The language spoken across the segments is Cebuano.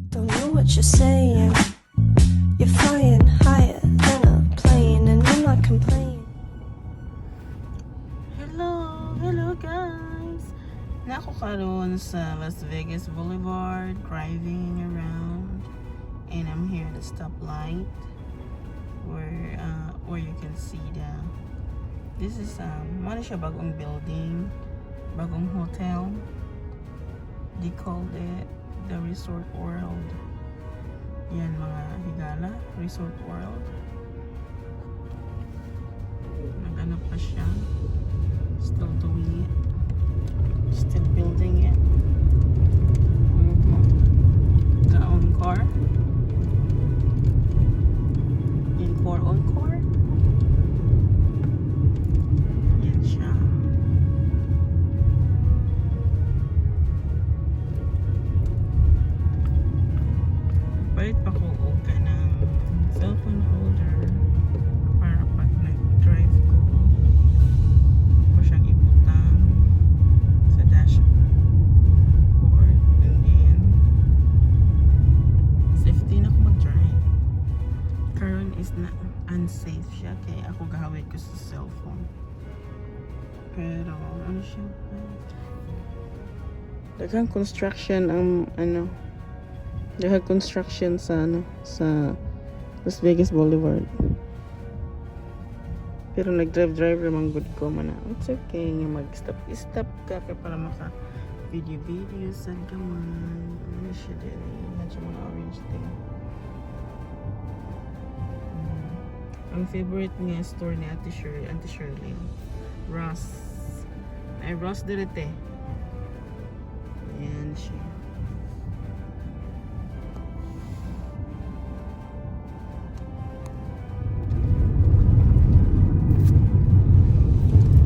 Don't know what you're saying. You're flying higher than a plane, and I'm not complaining. Hello! Hello, guys! Naa ko karon sa Las Vegas Boulevard, driving around, and I'm here at the stoplight where you can see the this is mao na siya, bagong building, bagong hotel. They called it the Resort World. Yan, mga higala, Resort World. Nag-ano pa siya, still doing it, still building it. The Encore, Encore, Encore. Yan siya. Palit pa ko og kanang cellphone holder para pag nag-drive ko, ko siyang ibutang sa dashboard and then safety na ako mag-drive. Karon is na unsafe siya kay ako gahawid ko sa cellphone, pero ano siya, daghang construction ang ano, daghang construction sa ano, sa Las Vegas Boulevard, pero nag-drive drive man gud ko man. It's okay nga mag stop stop ka kay para maka video video sad gamay. Ano siya din eh, medyo mga orange thing. Ang favorite nga store ni Ate Shirley, Ate Shirley, Ross. Ay, Ross direte. Ayan siya.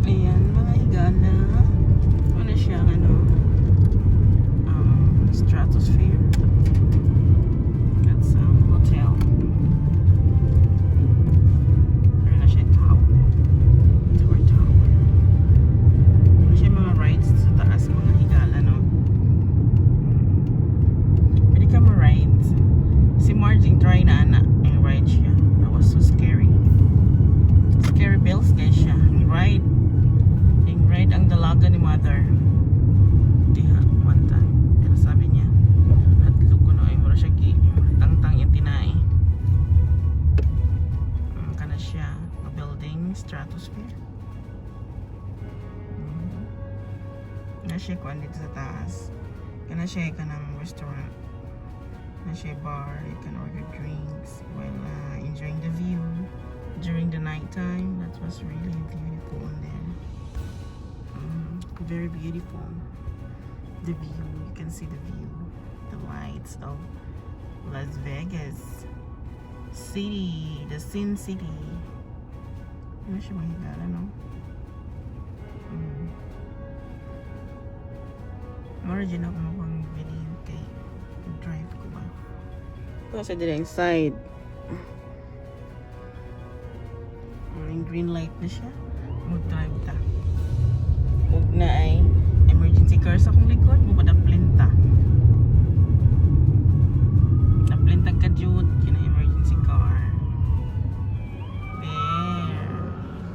Ayan, mga higala. Ano siya, ano, Stratosphere. That's hotel. Pero na siya tower. Tower, tower. Ano siya, mga rides sa taas, mga higala, no? Pwede ka ma-ride. Si Marging try na ana. Yung ride siya. That was so scary. Scary bills guys siya. Yung ride. Yung ride ang dalaga ni mother. Diha, one time. Pero sabi niya, hadlok ko na ay mura siya gi. Tangtang yung tinai. Kana siya. A building, Stratosphere. Na siya kuan dito sa taas. Kana siya kanang restaurant. Na siya bar. You can order drinks while enjoying the view during the nighttime. That was really beautiful in there. Very beautiful. The view, you can see the view, the lights of Las Vegas City, the Sin City. Ano siya, mga higala, no? Mura din ako mukhang video kay drive ko ba. Ito sa direct side. Yung green light na siya. Mag-drive ta. Ug na ay emergency car sa akong likod. Mo padaplin ta. Daplin tag kadyot. Yun ang emergency car. There.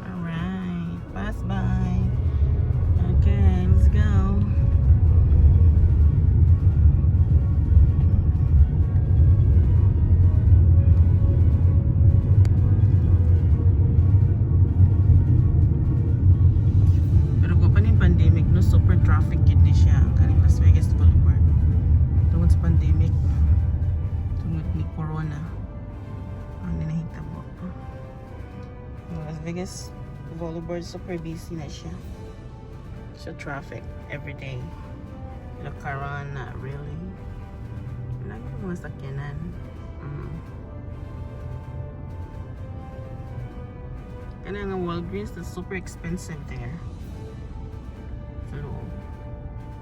Alright. Pass by. Okay, let's go. Pero ko pa ning pandemic, no, super traffic gid ni siya ang kaning Las Vegas Boulevard. Tungod sa pandemic, tungod ni Corona. Ano nahitabo. Ang Las Vegas Boulevard, super busy na siya. So traffic every day. Pero karon, not really. Wala yung mga sakyanan. Kana nga Walgreens, that's super expensive there. Sa loob.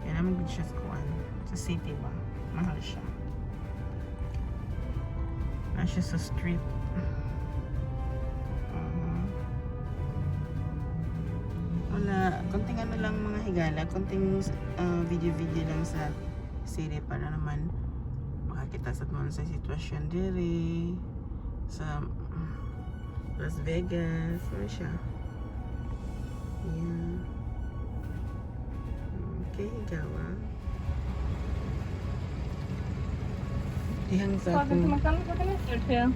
Kaya naman gud siya sa kuan. Sa city ba? Mahal siya. Na siya sa street. Wala, konting ano lang, mga higala, konting video-video lang sa city para naman maka Kita sa mo sa sitwasyon diri sa Las Vegas. Ano siya? Yeah. Okay, gawa. Dihang sa Welcome to akong. McDonald's. What can I serve you?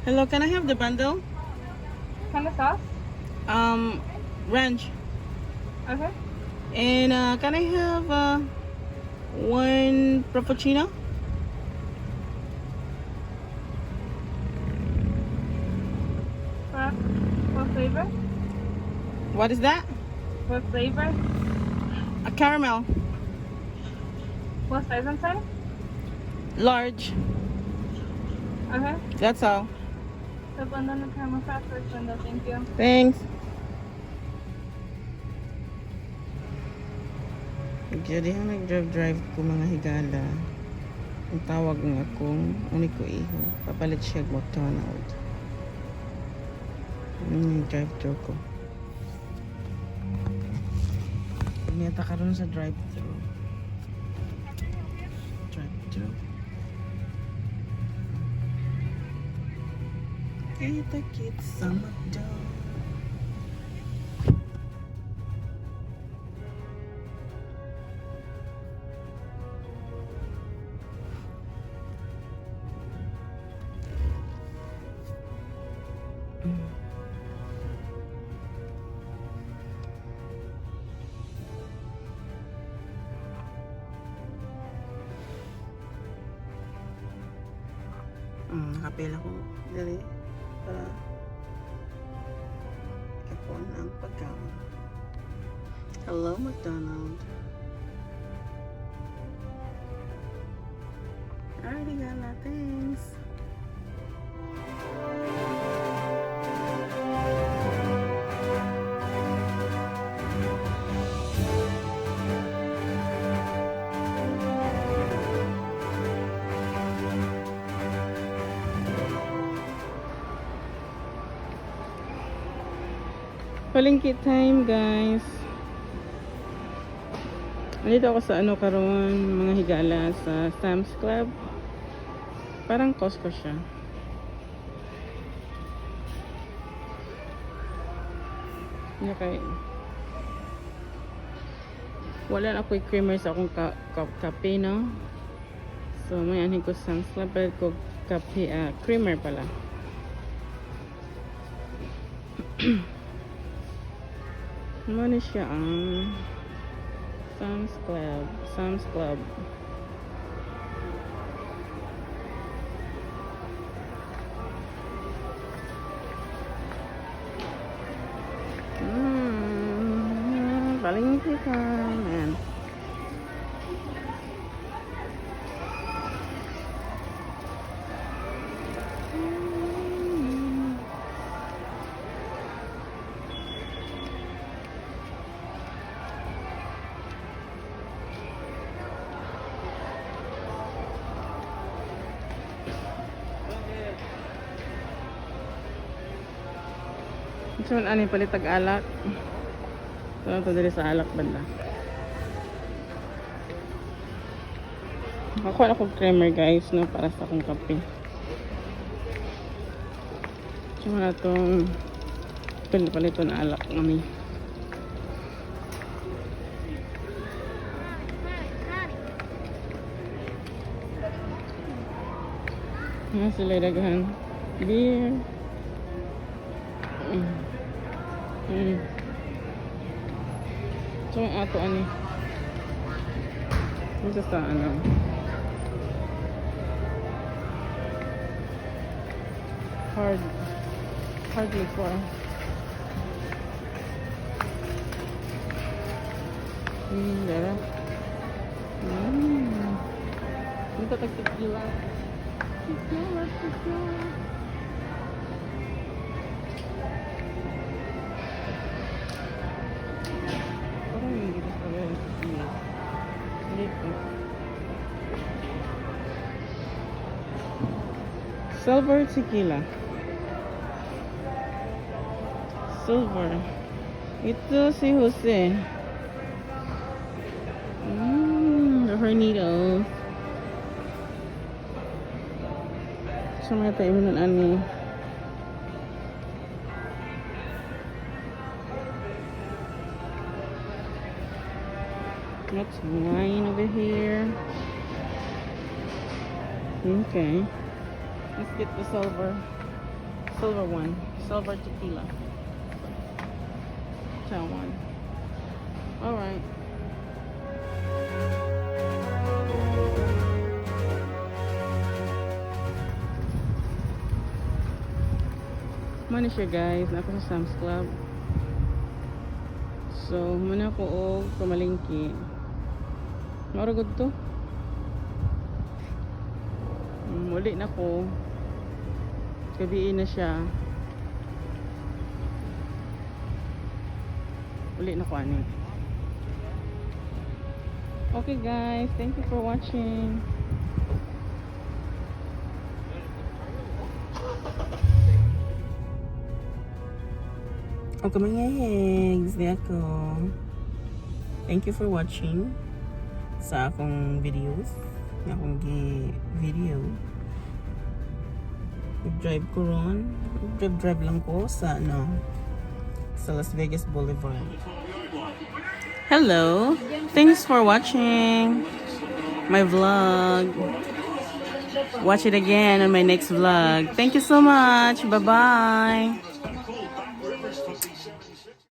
Hello, can I have the bundle? Kind of sauce? Ranch. Okay. And can I have one frappuccino? What flavor? What is that? What flavor? A caramel. What size and size? Large. Okay. That's all. The bundle and the caramel frap first window. Thank you. Thanks. Jadi ang nag-drive-drive ko, mga higala. Ang tawag nga akong uniko iho. Papalit siya og McDonald. Drive-thru ko. Niyata karon sa drive-thru. Drive-thru. Kita kits sa McDo. Nakapila ko dali para ipon ang pagkaon. Hello, McDonald. Alrighty, gala. Thanks. Palengke time, guys. Nandito ako sa ano karon, mga higala, sa Sam's Club. Parang Costco siya. Okay. Wala na ako'y creamer sa akong kape, no? So, may anhin ko Sam's Club, pero ko kape, creamer pala. Muna siya ang Sam's Club. Sam's Club. Palengke time. Ayan. Ito man ani palit tag alak. Ito na to diri sa alak banda. Nakakuha na akong creamer, guys, no, para sa akong kape. Ito na itong palit na alak mami. Nga sila daghan. Beer. So, ang ato ani. Dito sa ano. Hard. Hard liquor. Dara. Dito tag tequila. Tequila, tequila. Parang hindi dito sa meron tequila. Dito. Silver tequila. Silver. Ito si Jose. The Hornitos. Sa mga tayo nun ani. That's wine over here. Okay. Let's get the silver one. Silver tequila. That one. All right. Mao na siya, guys, naa ko sa Sam's Club. So, muna ko og pamalingki. Mao ra gud to. Muli na ko. Gabii na siya. Uli na ko ani. Okay guys, thank you for watching. Okay mga eggs, di ako. Thank you for watching sa akong videos. Nga akong gi-video. Nag-drive ko ron. Drive-drive lang ko sa ano, sa Las Vegas Boulevard. Hello! Thanks for watching my vlog. Watch it again on my next vlog. Thank you so much. Bye-bye.